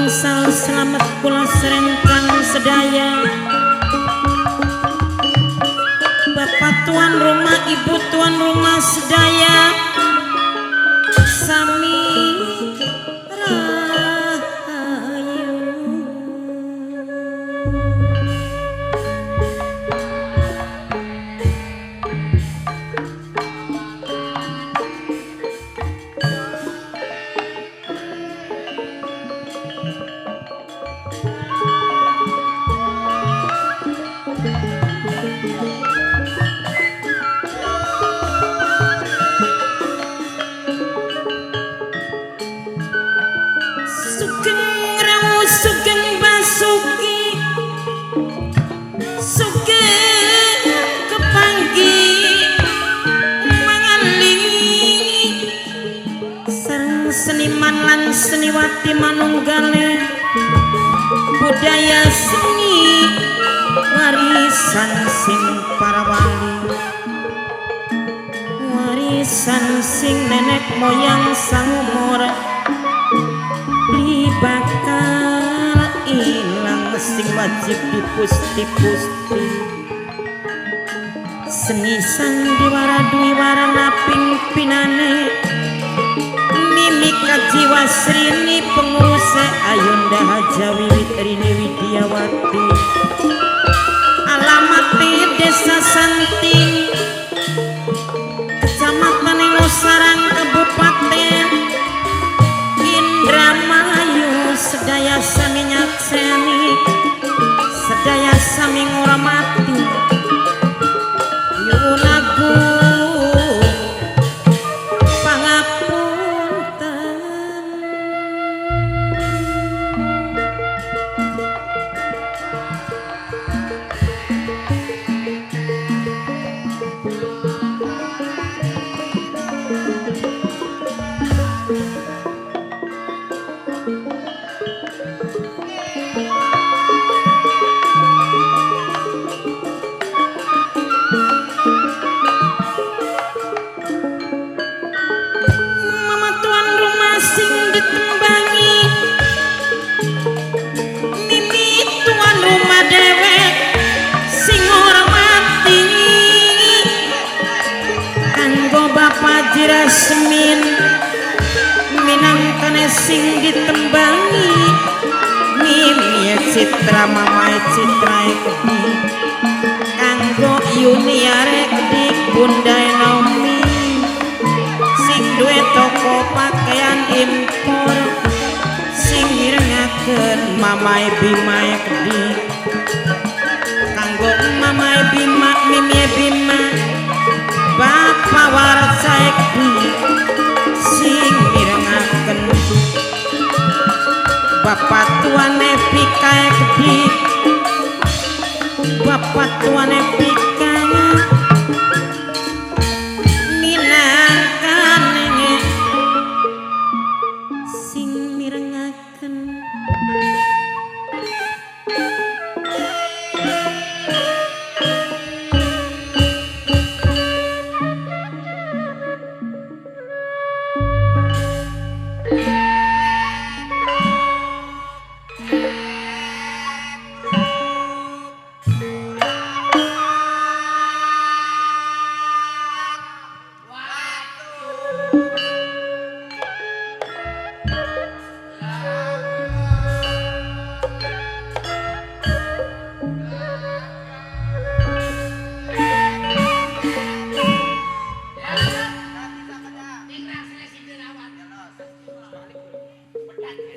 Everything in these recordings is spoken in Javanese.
Angsal selamat kula serencang sedaya. Bapak tuan rumah, ibu tuan rumah sedaya, sami rahayu. Sugeng Rawuh, Sugeng Basuki, sugeng kepanggih mangali sareng seniman lan seniwati manunggale budaya seni warisan sing para wali, warisan sing nenek moyang sang umur beli bakal ilang sing wajib dipusti-pusti. Seni sandiwara dwiwarana pimpinane Mimika Jiwasrini, penguruse Ayunda Haja Wiwit Rini Widiawati, alamat Desa Santing, Kecamatan Sarang, Kabupaten Indramayu. Sedaya sami nyakseni, sedaya sami ngurmati, nyuwun agung pangapunten. Mama tuan rumah sing ditembangi, Mimi tuan rumah dewek sing hormati, kanggo Bapak Jirasmin minangkane sing ditembangi, Mimi Citra, Mama Citra Ekdi, kanggo Yuni Rekdi, Bunda Naomi sing duwe toko pakaian impor, sing mirengaken Mamae Bima Ekdi, kanggo Mamae Bima, Mimi Bima, Bapak Warsa Ekdi sing mirengaken, Bapak tuane Pika Ekdi, Bapak tuane Pika minangkane sing mirengaken.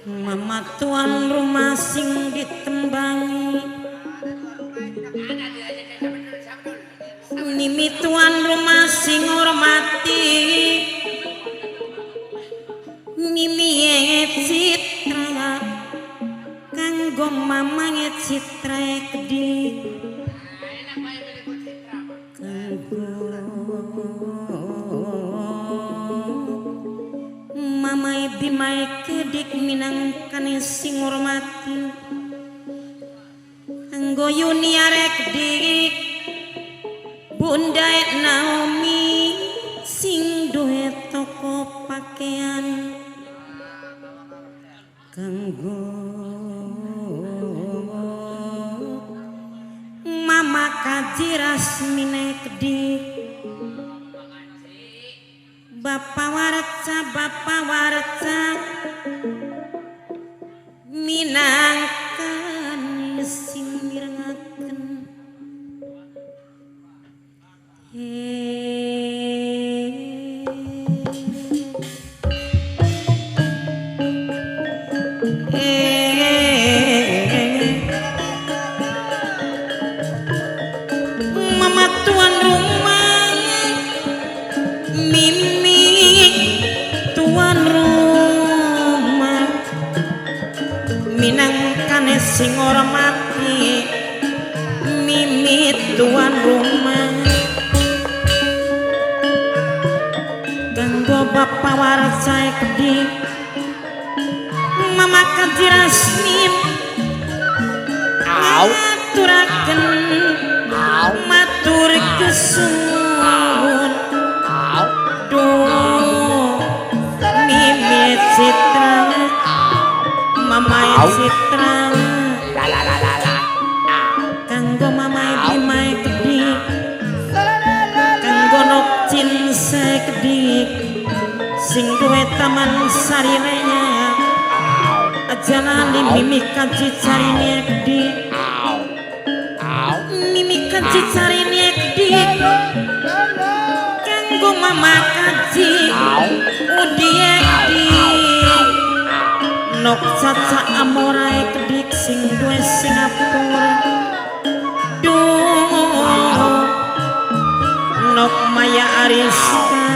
Mama tuan rumah sing ditembangi, Mimi tuan rumah sing hormati, Mimi Citra, kanggo Mama Citra Ekdi, kanggo Mama Bima Kedik minangkane sing hormati, kanggo Yuni Rekdik, Bunda Naomi sing duwe toko pakaian, kanggo Kaji Rasmine Kedik, Bapak Warca, Bapak Warca minangkan sing mirengaken. Mama tuan rumah, Mimi tuan rumah minangkane sing hormati Mimi tuan rumah. Kanggo Bapak Warca Kedik, Mama Kaji Rasmin ngaturaken matur kesuwun. Duh Mimi Citra, Mama Citra, kanggo Mama Bima Kedik, kanggo Nok Cinse Kedik sing duwe taman sarirenya. Aja lali Mimi Kaji Carine Kedik, Mimi Kaji Carine Kedik, kanggo Mama Kaji Udie Kedik, Nok Caca Amorae Kedik sing duwe Singapura. Duh Nok Maya Ariska,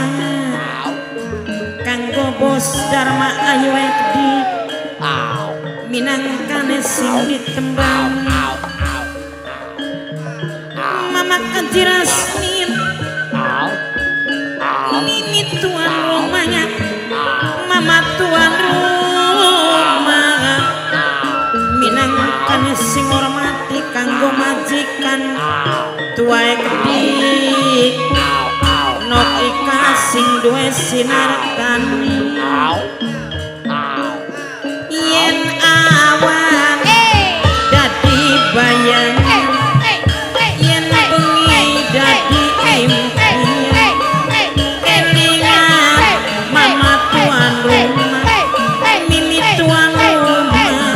kanggo Bos Dharma Ayu Kedik minangkane sing ditembang. Mama Kaji Rasmin, Mimi tuan rumahnya, Mama tuan rumah minangkane sing hormati kanggo majikan tuae Kedik, Nok Ika sing duwe sinar tani. Yen awan dadi bayang, yen bengi dadi impian, kelingan Mama tuan rumah, Mimi tuan rumah,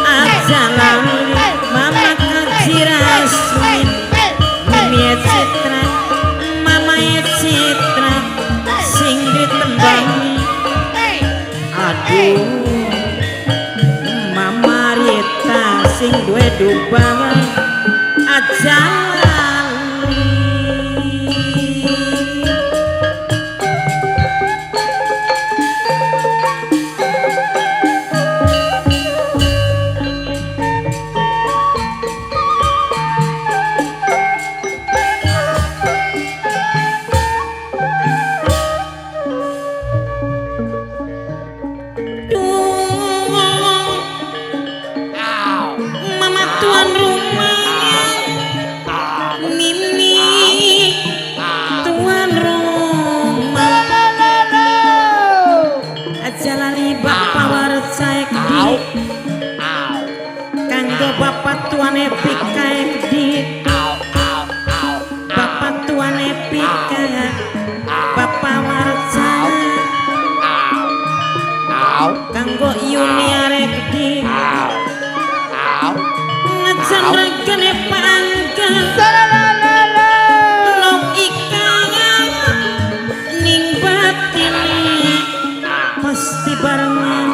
aja lali Mama Kaji Rasmin, Mimi Citra, Mama Citra sing ditembangi. Aduh Mama Rita sing duwe Dubai, aja lali. Duh Mama tuan rumah, Mimi tuan rumah, aja lali Bapak Warca Kedik, kanggo Bapak tuane Pika Kedik, Bapak tuane Pika, Bapak Warca, kanggo Yuniare Kedik, najan regane pangga Nok Ika ning batine pasti barengan,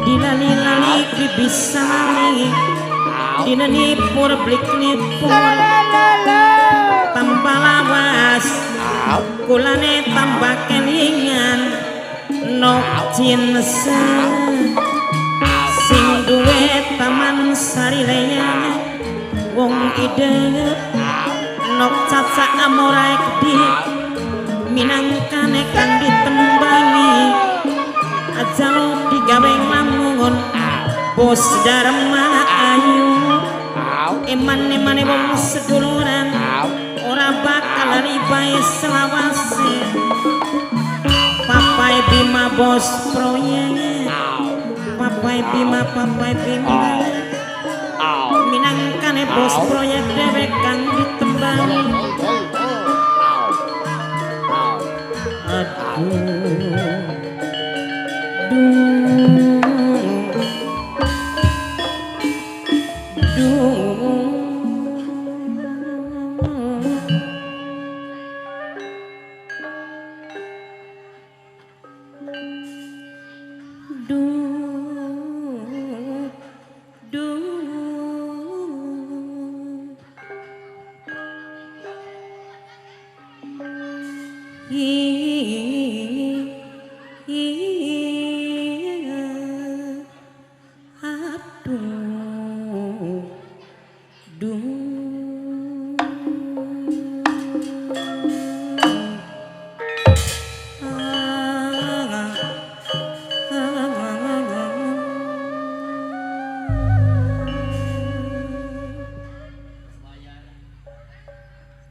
dilali-lali ki bisa lali, dina nipur blik nipur tambah lawas kulane tambah kelingan. Nok Cinsa sing duwe taman sarileya wong idep, Nok Caca Amorae Kedik minangkane kang ditembangi. Aja lo digawe nglamun Bos Dharma Ayu, eman-emane wong seduluran ora bakal ribae selawase. Papai Bima bos proyek, Papai Bima, Papai Bima minangkane bos proyek dewek kang ditembangi. Aduh duh duh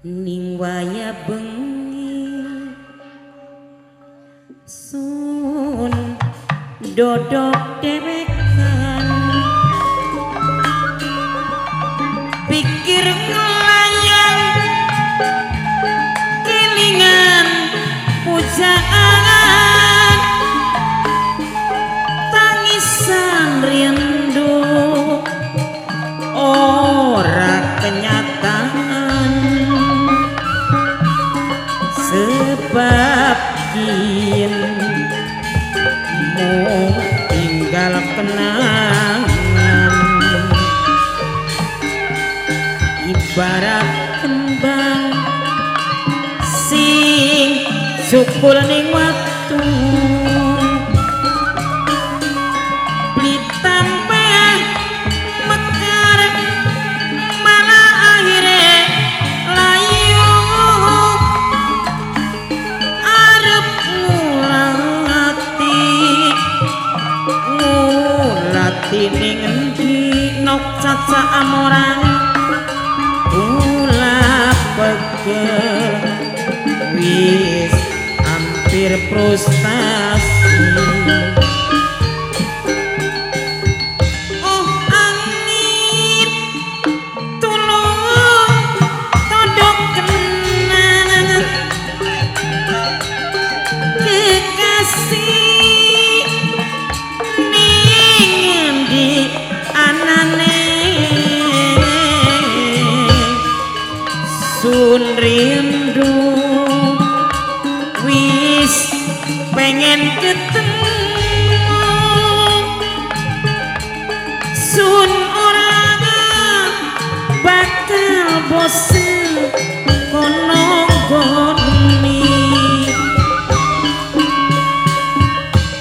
ning waya bengi sun dodok dewekan pikir ngelayang kelingan pujaan tangisan rindu ora kenyataan sebab kin mu tinggal kenangan ibarat kembang sing sukul ning watu beli tambah mekar malah akhire layu arep ngulati ngulati ning endi nok caca amoran kula pegel wis hampir frustasi. Oh angin tulung todok kenangan kekasih ning endi anane sun rindu wis pengen ketemu sun ora bakal bosen kono goni.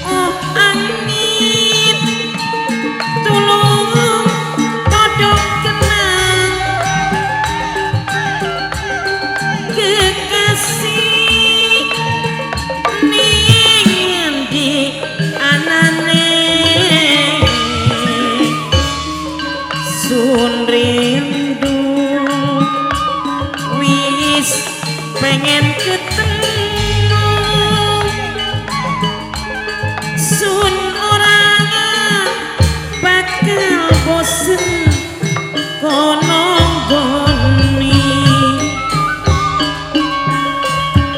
Oh angin tulung todok kenang kekasih ning endi anane sun rindu wis pengen ketemu sun ora bakal bosen kono goni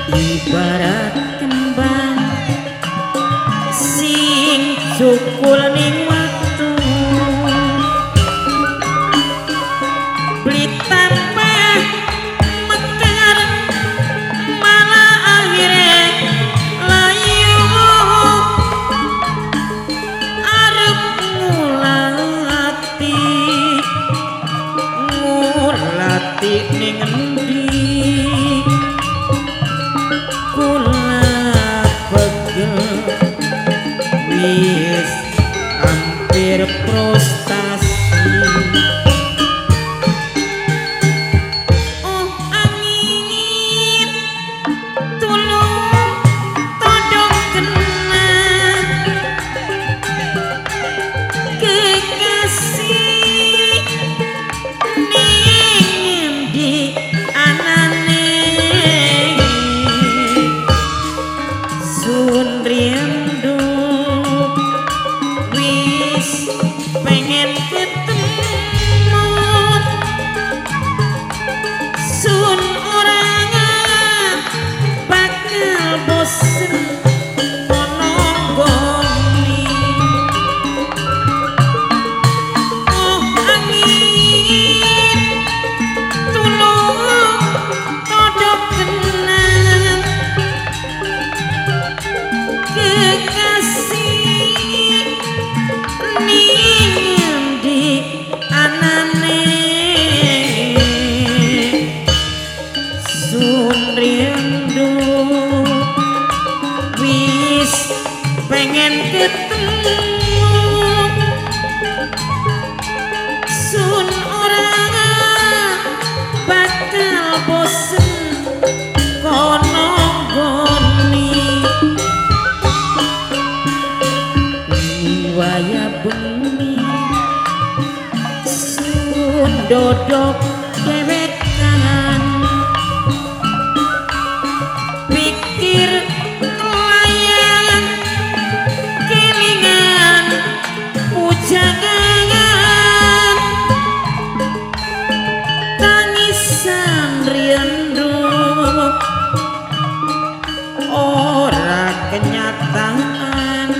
ibarat kembang sing cukul ning watu beli tambah mekar malah akhire layu arep ngulati ngulati ning endi kula pegel wis hampir frustasi. Oh angin tulung todong kenang kekasih ning endi anane sun rindu wis pengen Yen ketemu sun ora bakal bosen kono nggoni. Waya bengi sun dodok dewekan, pikir layang kelingan pujangan, tangisan rindu ora kenyataan.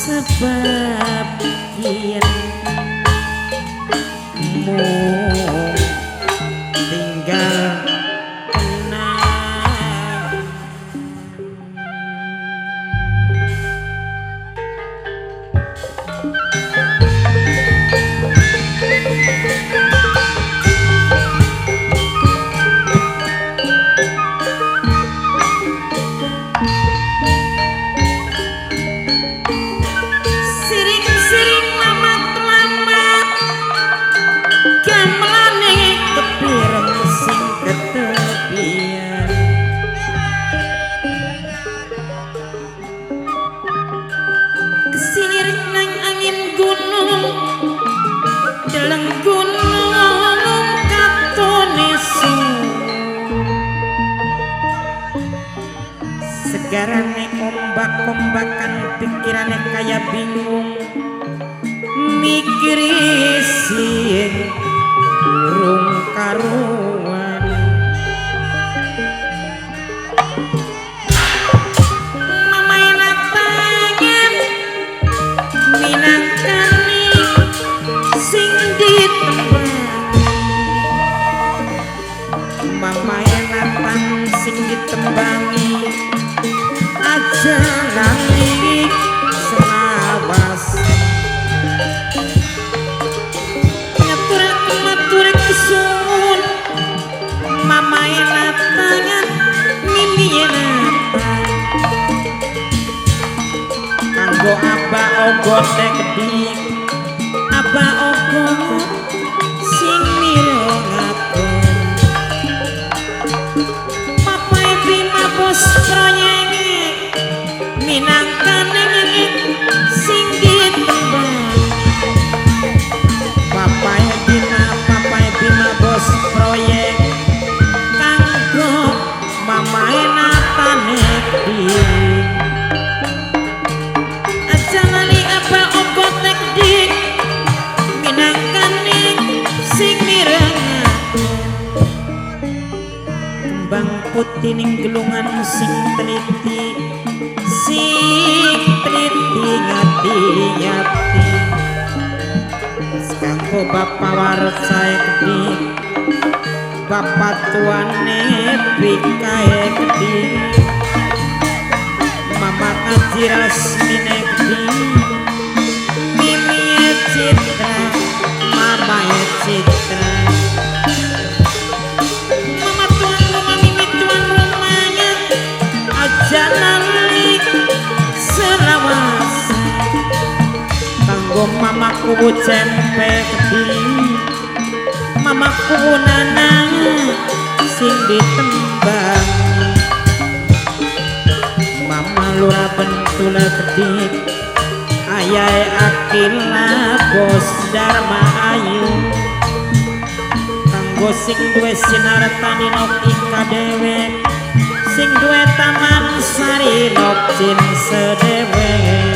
Sebab kian mung tinggal kenang. Siring-siring lamat-lamat gamelane kepireng sing ketepian. Kesilir nang angin gunung, deleng gunung katone suwung. Segarane ombak-ombakan pikirane kaya bingung, mikir sing durung karuan. Mamae tangan minangkani sing ditembangi, mamae natan sing ditembangi aja lali selawas. Ngatur matur kesun mamae tangan mimiye natan kanggo aba ogote kedik, aba ogot sing mirengaken. Papae Bima bos proyek minangkane sing ditembang. Papae Bima, papae Bima bos proyek kanggo mamae natane dik. Aja lali apa ogote kedik minangkane sing mirengaken. Kembang putih ning gelungan sing teliti, sing teliti ngati-ngati. Kanggo bapak warut sae kedik, bapak tuane pikae kedik, mama kaji rasmine kedik, mimie citra mamae citra. Mama tuan rumah mimi tuan rumahnya aja lali selawase. Kanggo mamaku cempe kedik, mamaku nanang sing ditembang. Mama lurah bentula kedik, ayahe Akila bos Dharma Ayu. Kanggo sing duwe sinar tani nok ika dewek, sing duwe taman sari nok jin sedewek.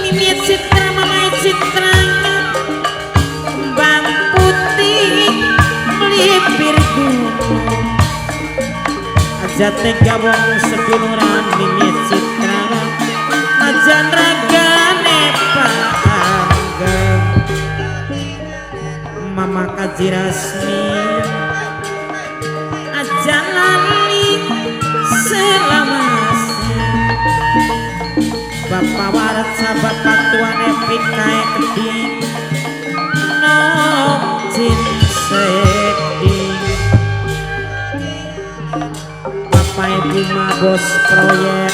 Mimi citra mamae citra kembang putih melipir gunung. Aja tega wong seduluran mimi citra aja ragane paanggeng. Mama kaji rasmi aja lali selawase. Bapak warca bapak tuane pikae kedik nok jin sedi. Bapak Bima Bima bos proyek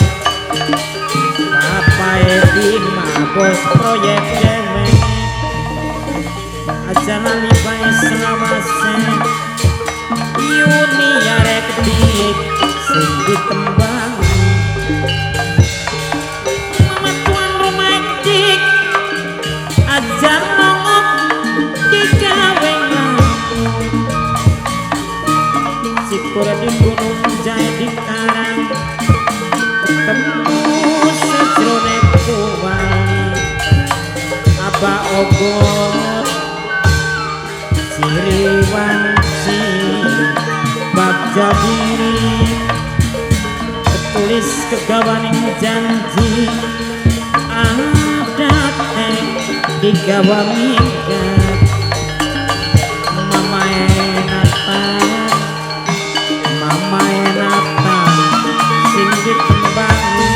Papae Bima bos proyek dewek aja lali bae selawase Yuni arek dik sing ditembangi Mama tuan rumah dik aja nongok digawe ngamu sikur di gunung jae di karang ketemu sejrone kuwali Aba ogot ciri wanci bagja diri ketulis kegawaning janji adate digawa minggat Mamae Nathan Mamae Nathan sing ditembangi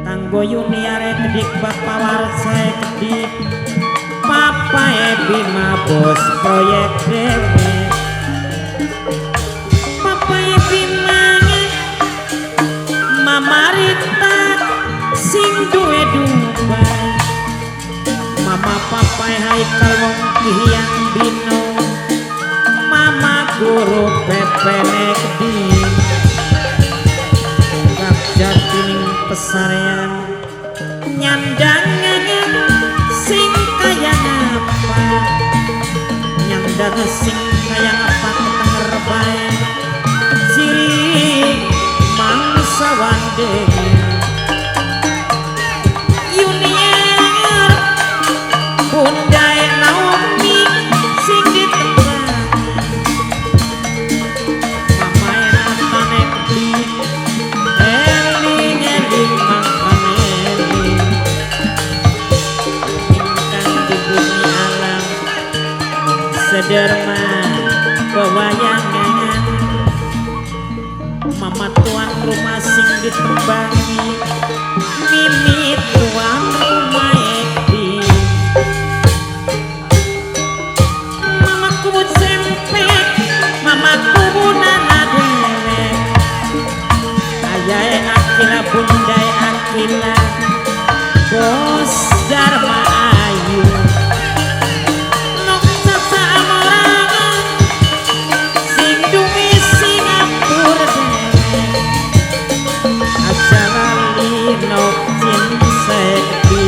kanggo Yuni arek kedik bapak warsae kedik Papae Bima bos proyek dhewe Papae Bima Mama Rita sing duwe Dubai Mama papae Haikal wong Kihiyang Bino Mama guru pepene kedik tunggak jatining pesarean nyandang sing kaya ngapa nyandang sing kaya ngapa ketenger bae ciri mangsa wande Yunier bundae Naomi sing ditembangi mamae Nathane kedik eling-eling mangkane eling ingkang di bumi alam mung sederma pewayangan Mama tuan rumah sing ditembangi Mimi tuan rumah edi Mama kubut sempek Mama kubu nana dewek Ayahe Akila bundae Akila bos Dharma Ayu Nok Caca Amorana sing duwe Singapura dewek aja lali nok cinsekti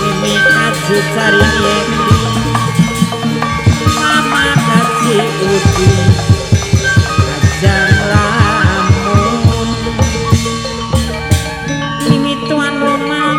Mimi kaji cari yendi Mama kaji uti aja nglamun Mimi tuan rumah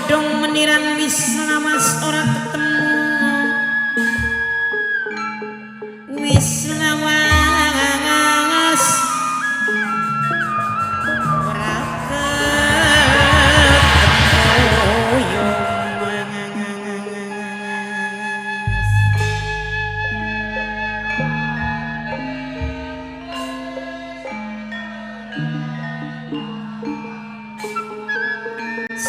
Godhong meniran wis lawas ora ketemu, wis lawas ora ketemu yo Mas.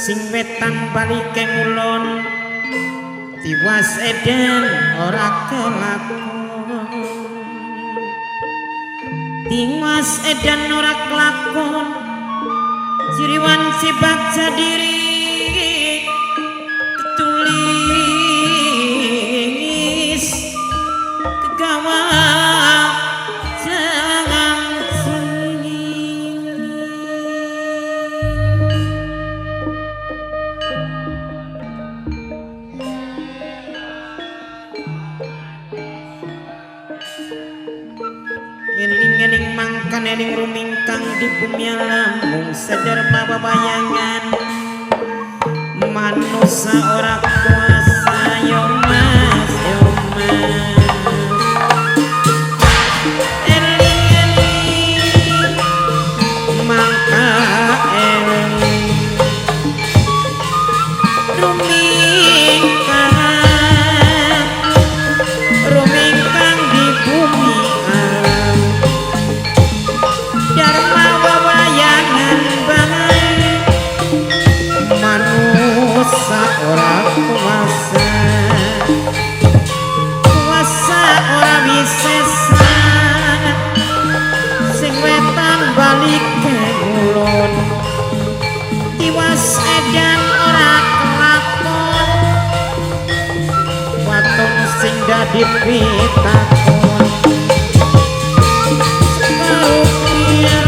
Sing wetan balike ngulon tiwas eden ora kelakon, tiwas edan ora kelakon, ciriwan si diri ketulis kegawa jangan sengit. Eling-eling mangkan eling rumingkang di bumi alam mung sederma babayangan manusa ora kuasa yo Mas, yo Mas. Eling-eling mangka eling rumingkang, rumingkang di bumi alam dharma wawayangan bae manusa ora kuasa, kuasa ora wisesa sing wetan balik ke ngulon tiwas edan ora kelakon waton sing dadi pitakon sekalukir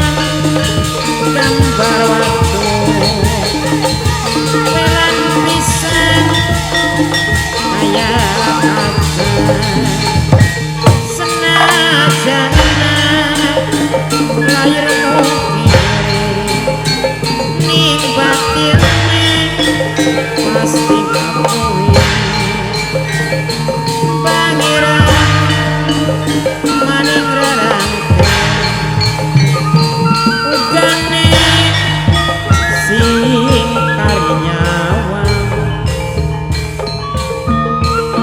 gambar waktu welan pisan kaya kaca senajan lahir mukire ning batine pasti ngakui pangeran maning rerangken ugane sing karinyawa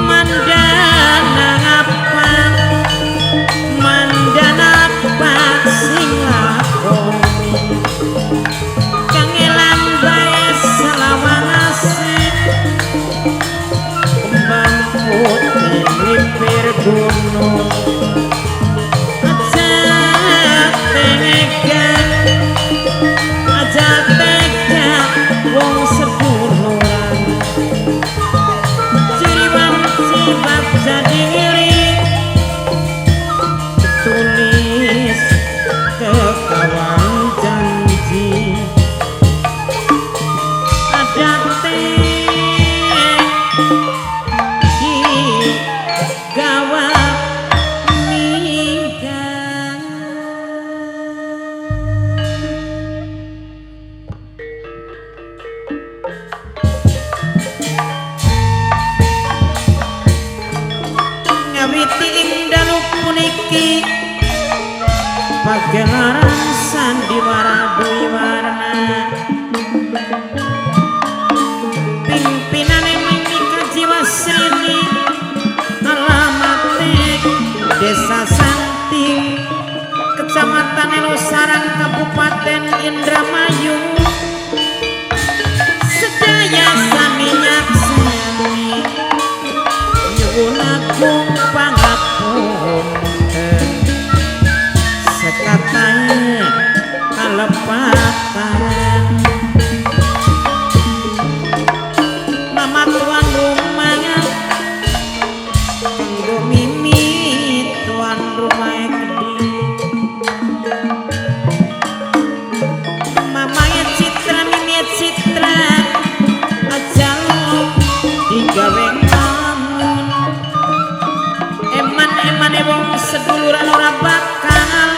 mandana apa, mandana apa sing lakoni kangelan bae selawase kembang putih mlipir gunung aja tega, aja tega wong seduluran ciriwan cibak diri tulis kekawan janji adate di gawa minggang. Ngawiti ing dalu puniki pagelaran sandiwara Dwi Warna pimpinane Mimika Jiwasrini alamate Desa Santing Kecamatan Elosarang Kabupaten Indramayu sedaya sami nyakseni nyuwun agung pangapunten sekatahe kalepatan mama tuan rumah kanggo mimit tuan rumah kedhi mamanya Citra mimit Citra aja digawe ngamun eman-emane wong seduluran ora bakal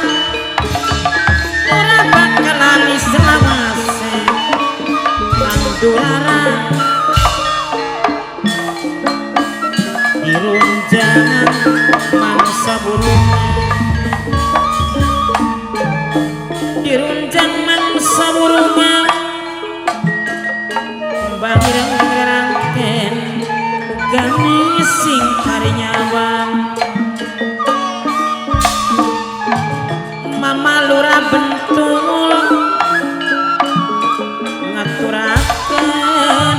lali selawase tandurara Dirunjang mangsa burung, dirunjang mangsa burung, bangirang-rangken ugane sing karinyawang. Mama Lurah Bentul ngaturaken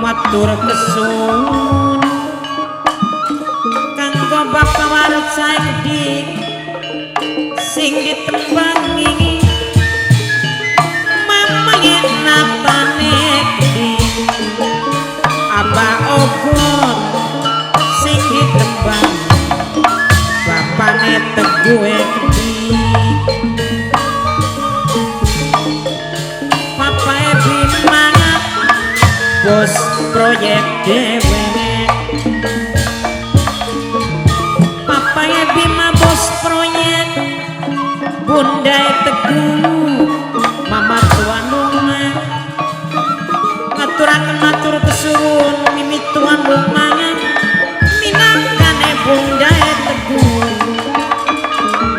matur kesun kanggo Bapak Warsa Kedik sing ditembangi Mama Natane Kedik, Abah Ogot sing ditembangi bapane Teguhe Kedik, Papae Bima bos proyek dewek, Papae Bima bos proyek, Bunda Teguh Mama tuan rumah ngaturaken matur kesuwun mimi tuan rumah minangkane Bunda Teguh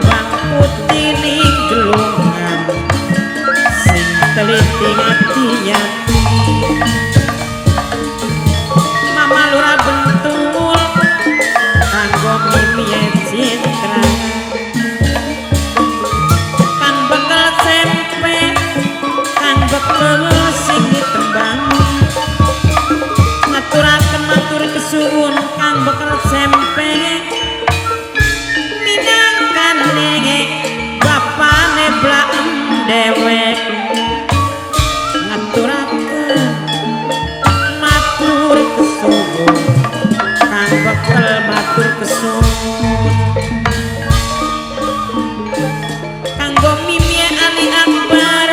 bang putih ning gelungan sing teliti ngati-ati. Mama Lurah Bentul kanggo mimi Citra kang bekel sempe kang bekel sing ditembangi ngaturaken matur kesuwun kang bekel sempe minangkane bapane blaem dewek ngaturaken matur kesuwun kang bekel matur kesuwun kanggo Mimi Ali Akbar,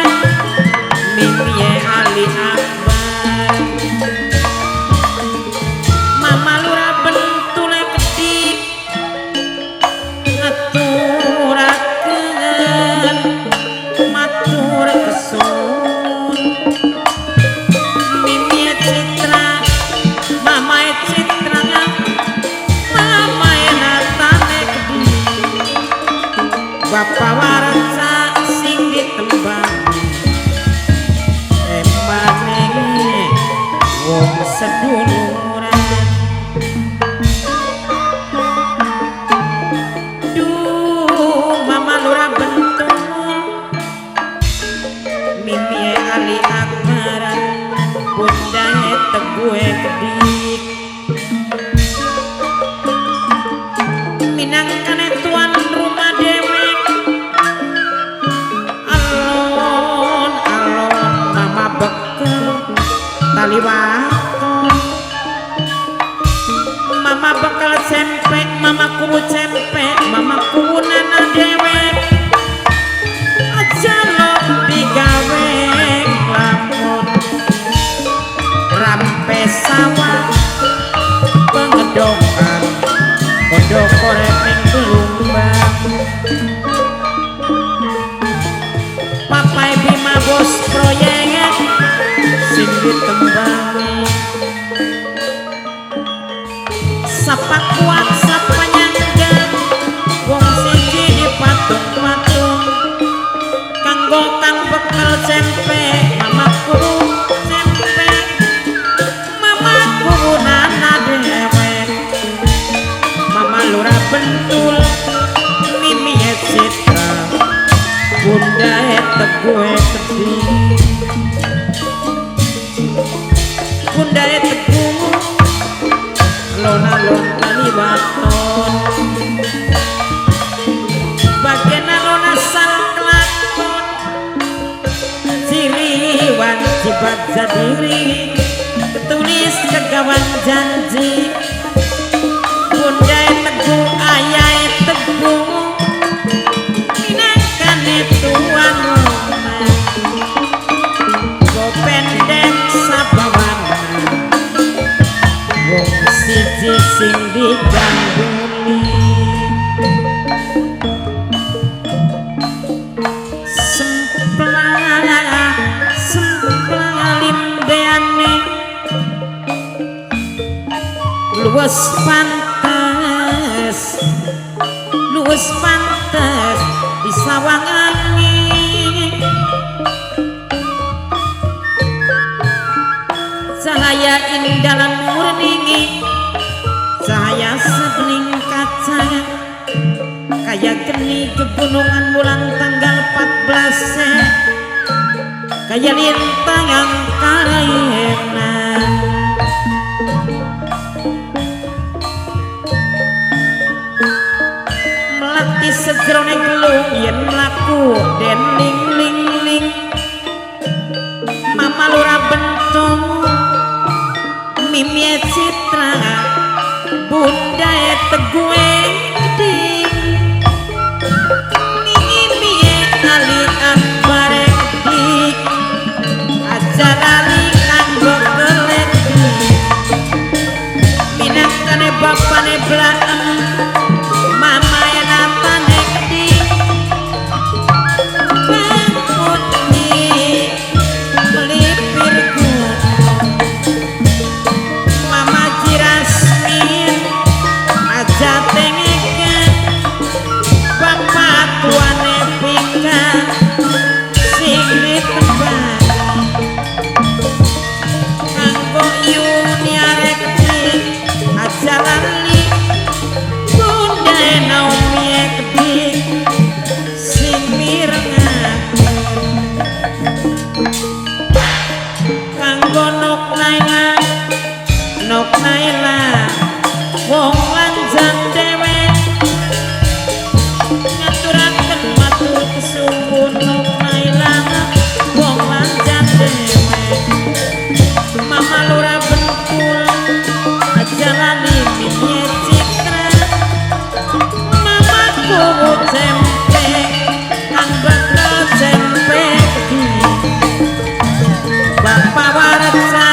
Mimi Ali Akbar, Mama Lurah Bentul Kedik ngaturaken matur kesuwun Mimi Citra, Mama Citra, Mama Natane Kedik, Bapak Warsa sing ditembangi emane wong seduluran. Duh Mama Lurah Bentul Mimi Ali Akbar Bunda Teguhe Kedik minangkane tuan rumah dewek alon alon mama bekel tali waton mama bekel cempe mama kuwu cempe mama kuwu nana dewek aja lo digawe lamun rampe sawah pengedokan kodo korek ning gelumbang. Papai Bima bos proyek sing ditembangi sapa kuat sapa nyangga wong siji dipatung-patung kanggo kang bekel cempe mamaku cempe mamaku nana dewek Mama Lurah Bentul Mimi Citra Bunda Teguhe Kedik Bunda Teguh alon-alon kaliwaton bagian alon asal kelakon ciri wanci bagja diri ketulis kegawan janji Bunda Teguh ayah Teguh minangkane tuan rumah go pendek sabawana wong siji sing diganduli semplah semplah limbeane luwes pantes Kaya geni kegunungan bulan tanggal 14 kaya lintang angkara. Melati sejrone gelung yen mlaku den ling ling ling Mama Lurah Bentung Mimie Citra Bunda Teguhe ding Mimie Ali Akbar dik aja lali kanggo kelek minangkane bapane blaem mamae natane dik bangkutni melipir gunung Mama Jirasmin aja tengeken bapak tuane pika sing ditembang kanggo Yuniarek aja lali Bunda Naomi Ekdi sing mirengaken kanggo Nok Naila Nok Naila wong lanjang dhewe ngaturaken matur kesuwun Nok Naila wong lanjang dhewe Mama Lurah Bentul aja lali Mimie Citra Mamaku tempe kang bakal tempe Bapak Warsa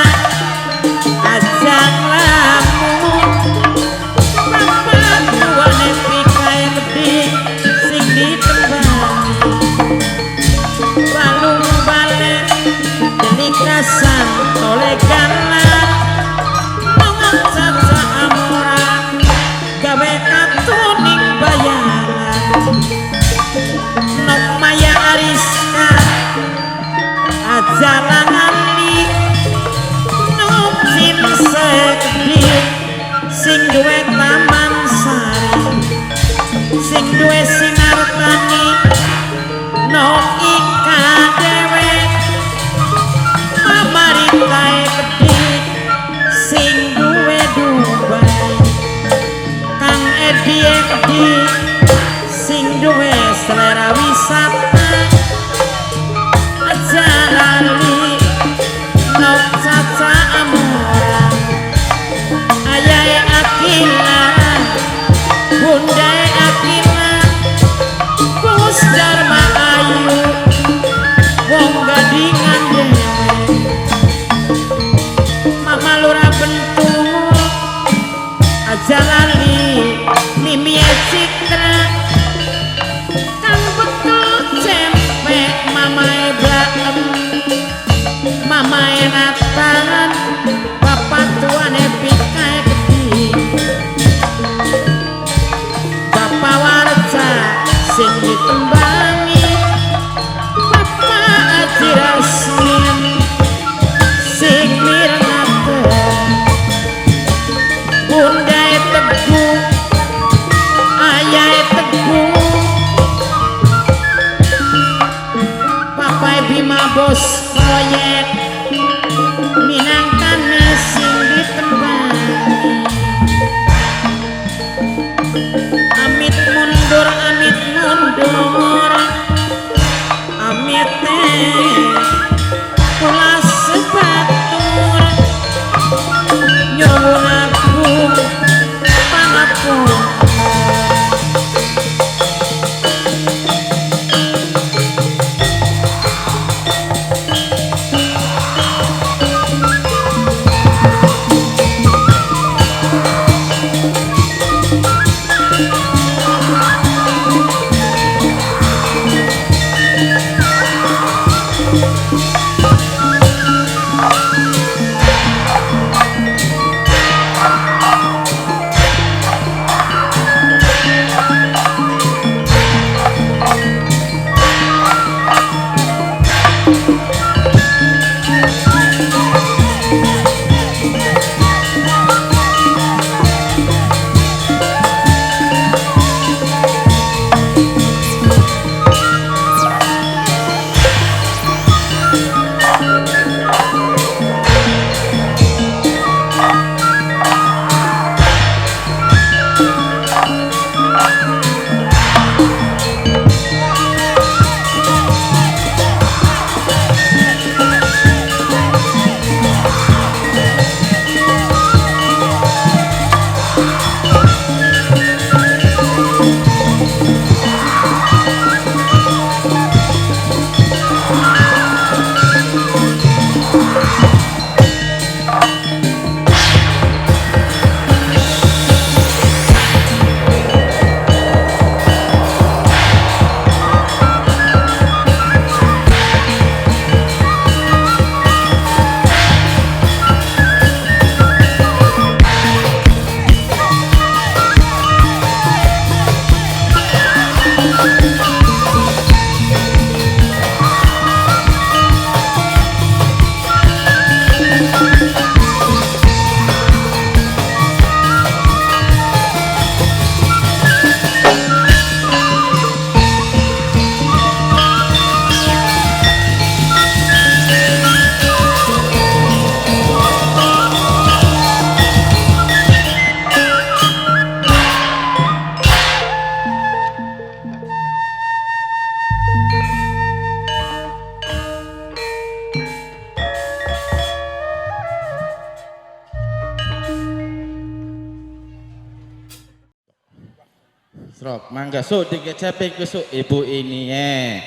aja nglamun Bapak tuane pikae gedhe sing ditembangi Balung balen delikasan tole galan Nongon caca amora gawe katuning bayangan Nok Maya Ariska aja lali Nok Cinsedik sing duwe Taman Sari sing duwe Sinar Tani Nok Ika dhewe Mama Ritae Kedik sing duwe Dubai Kang Edi Edi sing duwe selera wisata aja lali Nok Caca Amora ayahe Akila bundae Akila Gus Dharma Ayu wong gadingan dhewe Mama Lurah Bentul aja lali Mimie Citra kang betul cempe mamae blaem mamae Nathan bapak tuane pikae gedhi Bapak Warsa sing ditembangi Bapak Haji Rasmin sing mirengaken Bundae Teguh ayahe Teguh Papae Bima bos proyek minangkane sing ditembangi Amit mundur amit mundur amit kula sebatur nyuwun agung pangapunten. Srok, mangga sok dikecepi kusuk ibu ini ye.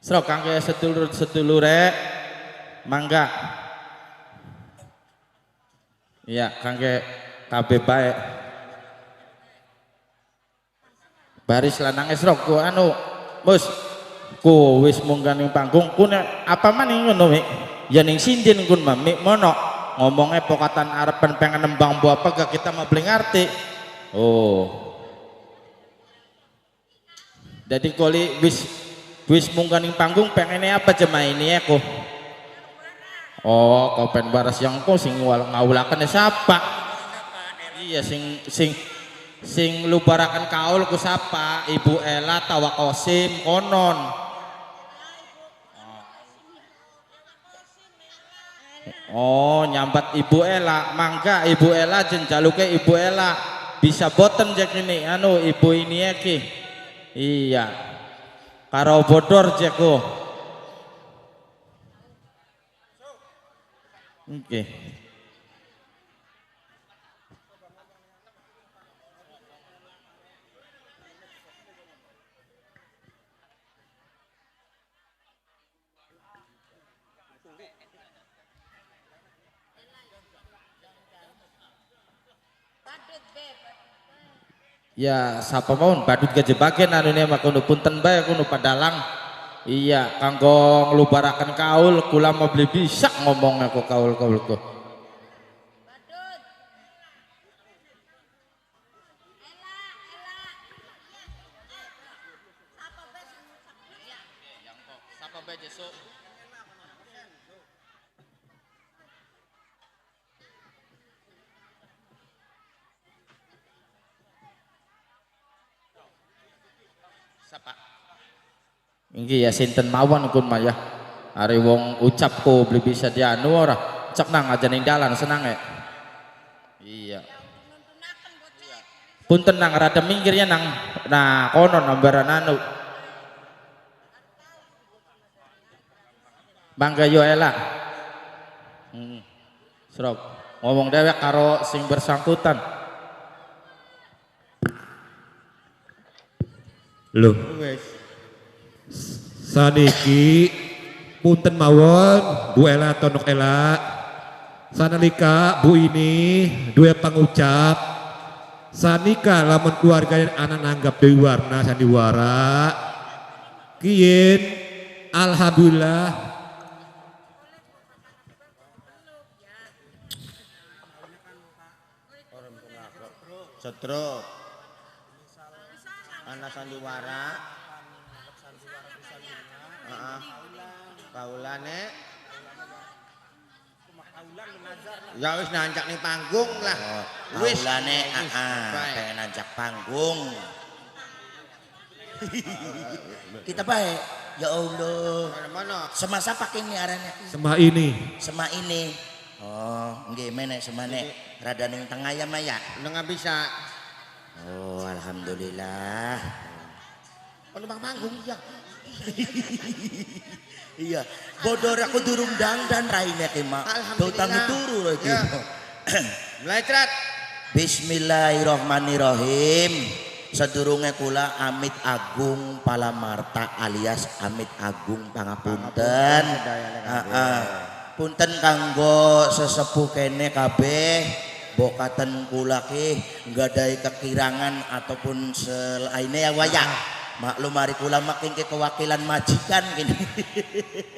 Srok kangge sedulur-sedulure mangga. Iya, kangge kabeh bae. Baris lanange srok ku anu mus ku wis munggah ning panggung ku nek apa maning ngono mik. Ya ning sinden kun mami mono ngomongnya pokatan arepen pengen nembang buah apa gak kita mah beli ngerti. Oh. Jadi koli wis munggah ning panggung pengennya apa jemaah ini ya ku? Oh, kau pengen baras yang kau sing ngawulakan siapa? Iya sing sing sing lubarakan kaul ku siapa? Ibu Ella tawa Kosim konon. Oh, nyambat Ibu Ella, mangga Ibu Ella jenjaluke Ibu Ella bisa boten jek ini anu ibu ini ya ki. Iya. Karo bodor jeko. Oke. Ya sapa mawon badut gajebagen anu ne mah kudu punten bae kudu padalang. Iya kanggo nglubaraken kaul kula mah beli bisa ngomongnya kok kaul-kaul kok. Badut. Ela, Ela. Sapa bae jesuk. Sapa? Inggih ya sinten mawon kun mah ya. Ari wong ucap ku beli bisa dianu ora. Cek nang aja ning dalan senang ya. Iya. Punten nang rada minggirnya nang nah kono nambaran anu. Mangga yo Ela. Serok ngomong dewek karo sing bersangkutan. Loh. Saniki punten mawon Bu Ella tonok Ella. Sanalika Bu ini dua pangucap. Sanika lamun keluarga yang anak nanggap dewi warna sandiwara. Kiin alhamdulillah. Setruk. Anak sandiwara. Heeh. Kaulane. Ya wis nancak ning panggung lah. Wis kaulane pengen nancak panggung. Kita baik. Ya Allah. Mana? Semasa pakai ini arane. Sema ini. Sema ini. Oh, nggih mene semane rada ning tengah ya Maya. Nengah bisa. Oh, alhamdulillah. Ono panggung iya. Iya, bodor aku durung dangdan raine ki mak. Alhamdulillah. Turu lagi. Mulai cerat. Bismillahirrahmanirrahim. Sedurunge kula Amit Agung Palamarta alias Amit Agung pangapunten. Heeh. Punten kanggo sesepuh kene kabeh, bokaten kula ki nggadahi kekirangan ataupun selainnya ya wayang. Maklum mari kula makin ke kewakilan majikan gini.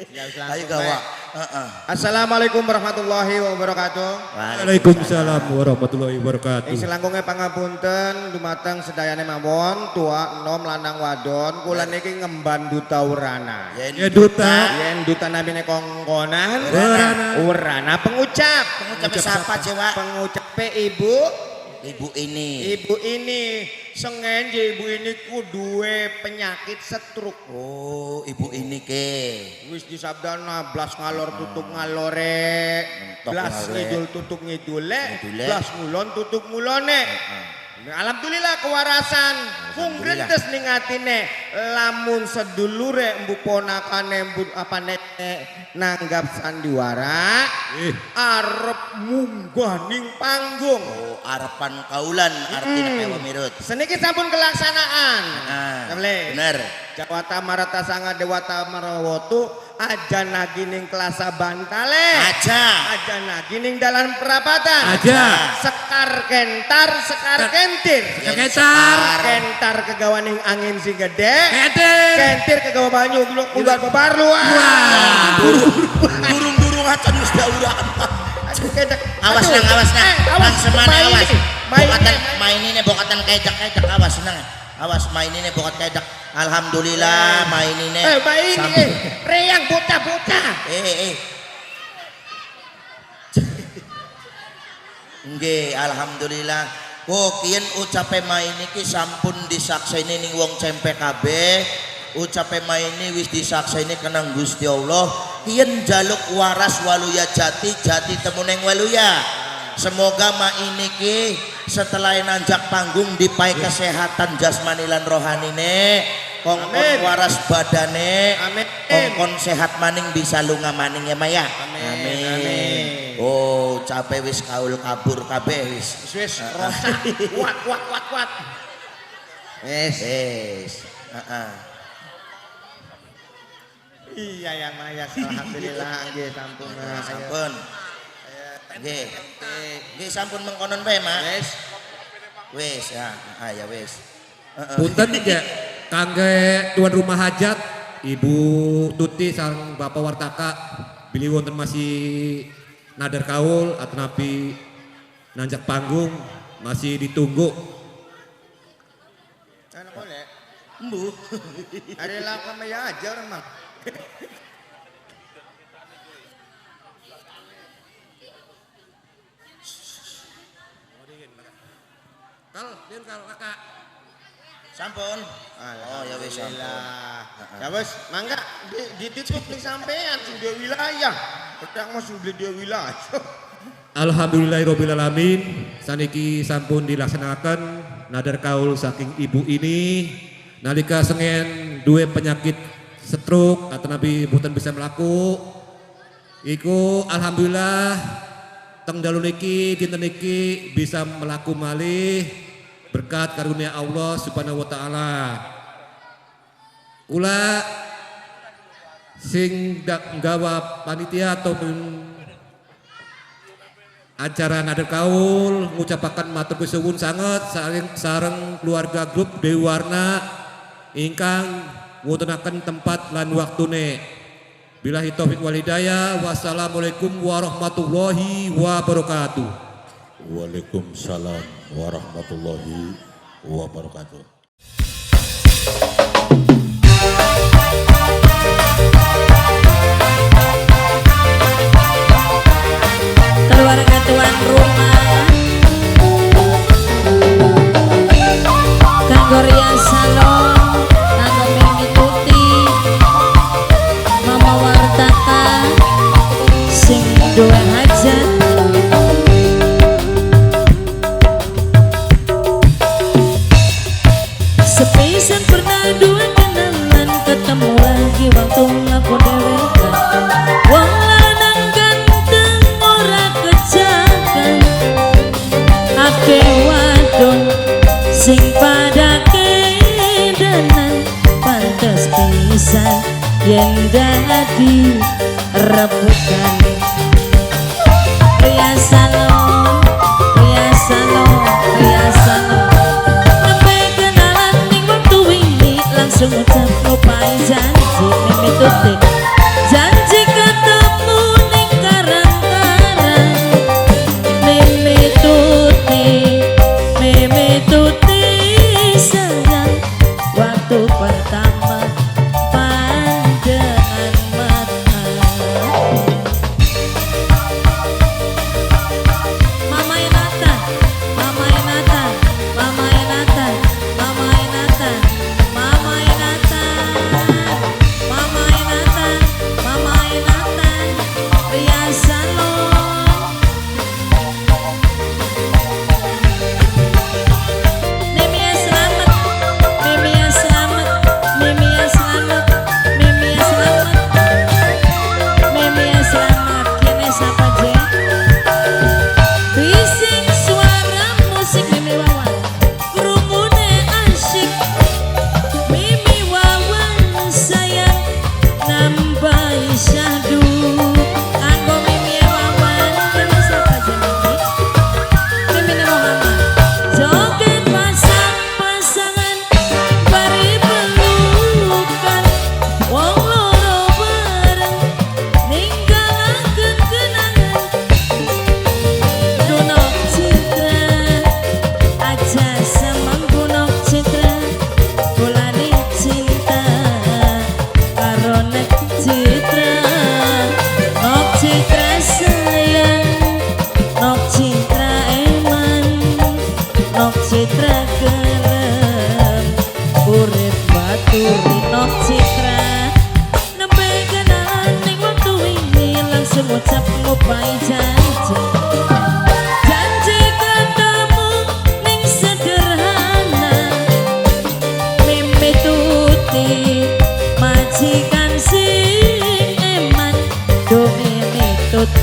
Ya, ayo gawa. Heeh. Assalamualaikum warahmatullahi wabarakatuh. Waalaikumsalam warahmatullahi wabarakatuh. Ing selangkunge pangapunten dumateng sedayane mawon, tua enom lanang wadon, kula niki ngemban duta urana. Yen duta, yen duta namine kongkonan, urana, urana pengucap. Pengucap siapa cewa? Pengucape ibu. Ibu ini. Ibu ini sengenje ibu ini ku duwe penyakit stroke. Oh, ibu ini ke. Wis disabdana blas ngalor tutup ngalore, blas ngidul tutup ngidule, blas ngulon tutup ngulone. Alhamdulillah kewarasan. Mung Alhamdulillah. grentes ning atine lamun sedulure embu ponakane embu apane nanggap sandiwara arep munggah ning panggung. Oh, arepan kaulan artinya ewa mirut. Seniki sampun kelaksanaan. Ah, Bener. bener. Jawata Marata Sanga Dewata Marawotu aja nagi ning Kelasa Bantale. Aja. Aja nagi ning dalan perapatan. Aja. Sekar kentar, sekar kentir. Kentar. Kentar kegawa ning angin sing gede. Kentir. Kentir kegawa banyu keluar bebarluan. Durung-durung acan wis dauraan. Aduh, kedek. Awas Aduh. nang, awas nang. Eh, awas Nang semana main awas. ini. Main Bokatan ini. mainine bokatan kejak-kejak awas nang. Awas mainine bokat kejak. Alhamdulillah mainine. Eh, main ini. Reyang bocah-bocah. Eh. Nggih, alhamdulillah. Oh, kiyen ucape main iki sampun disakseni ning wong cempe kabeh. Ucape maini wis disakseni kenang Gusti Allah. Kiyen jaluk waras waluya jati, jati temu ning waluya. Semoga maini ki setelah nanjak panggung dipai kesehatan jasmani lan rohanine, kongkon Amin. waras badane, Amin. kongkon sehat maning bisa lunga maning ya Maya. Amin, amin. Oh, capek wis kaul kabur kabeh wis. Wis rosak. Kuat kuat kuat kuat. Wis. Wis. Heeh. Iya ya Maya, alhamdulillah nggih sampun. Ayo. Sampun. Nggih. Nggih sampun mengkonon bae, Mak. Wis. Wis ya, ah ya wis. Heeh. Punten ya kangge tuan rumah hajat Ibu Tuti sareng Bapak Wartaka bilih wonten masih nadar kaul atau napi nanjak panggung masih ditunggu. Enak boleh. Embuh. Ada lakon ya aja orang mah. Kal, kal kakak. Sampun. Oh ya wis sampun. Alhamdulillah. Ya wis, mangga ditutup ning sampean sing duwe wilayah. Pedang mah sing duwe wilayah. Alhamdulillahirabbil alamin. Saniki sampun dilaksanakan nadar kaul saking ibu ini nalika sengen duwe penyakit stroke atau nabi boten bisa melaku. Iku alhamdulillah teng dalu niki dinten niki bisa melaku malih berkat karunia Allah Subhanahu wa taala. Kula sing nggawa panitia ataupun acara nadar kaul ngucapaken matur suwun sanget sareng keluarga grup Dewi Warna ingkang nguntenaken tempat lan waktune. Billahi taufik wal hidayah. Wassalamualaikum warahmatullahi wabarakatuh. Waalaikumsalam warahmatullahi wabarakatuh. Keluarga tuan rumah kanggo Ria Salon, kanggo Mimi Tuti, Mama Wartaka sing duwe hajat. Sepisan pernah dua kenalan, ketemu lagi waktu ngaku dewekan. Wong lanang ganteng ora kejakan, akeh wadon sing pada kedanan, pantes pisan yen dadi rebutan. Ria Salon, Ria Salon, Ria Salon. Nembe kenalan ning wektu wingi langsung ucap lupai janji Mimi Tuti. Janji ketemu ning karang-karang. Mimi Tuti, Mimi Tuti sayang, waktu pertama pandangan mata. Mama Enata, Mama Enata, Mama Enata, Mama Enata, Mama Enata, Mama Enata.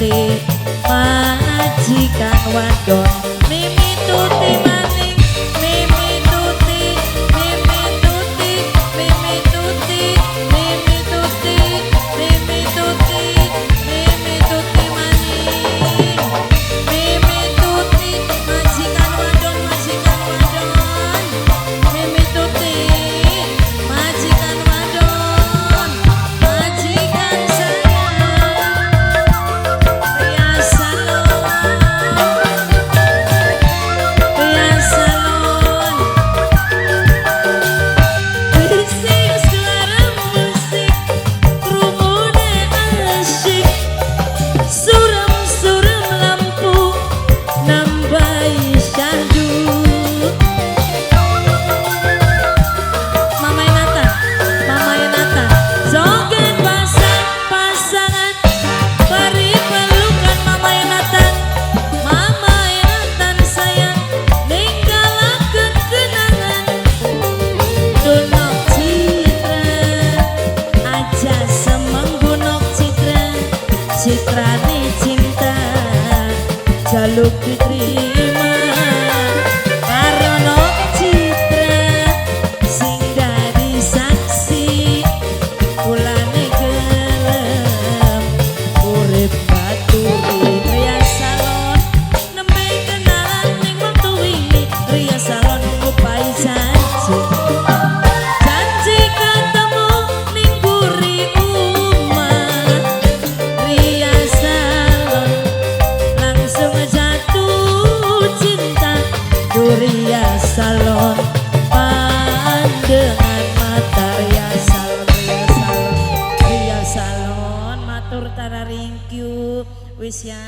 Tuti majikan wadon, Mimi Tuti maning, Mimi Tuti, Mimi Tuti, Mimi Tuti, Mimi Tuti, Mimi Tuti, Mimi Tuti maning, Mimi Tuti majikan wadon, majikan wadon, Mimi Tuti majikan wadon, majikan sayang, Ria Salon, Ria Salon. Bising suara musik, krungune asyik, suram-suram lampu nambahi syahdu. Mama Enata, Mama Enata, joget pasang-pasangan, beri pelukan Mama Enata, Mama Enatan sayang, ninggalaken kenangan. Dunok Citra, aja semenggu nok Citra, citrane cinta, jaluk diterima. Karo nok Citra, sing dadi saksi, kulane gelem urip baturi. Ria Salon nembe kenalan ning wektu wingi, Ria Salon ngupai janji, janji ketemu ning buri omah. Ria Salon langsung jatuh cinta, Ria Salon pandangan mata. Ria Salon, Ria Salon, Ria Salon, matur tararingkyu wis ya.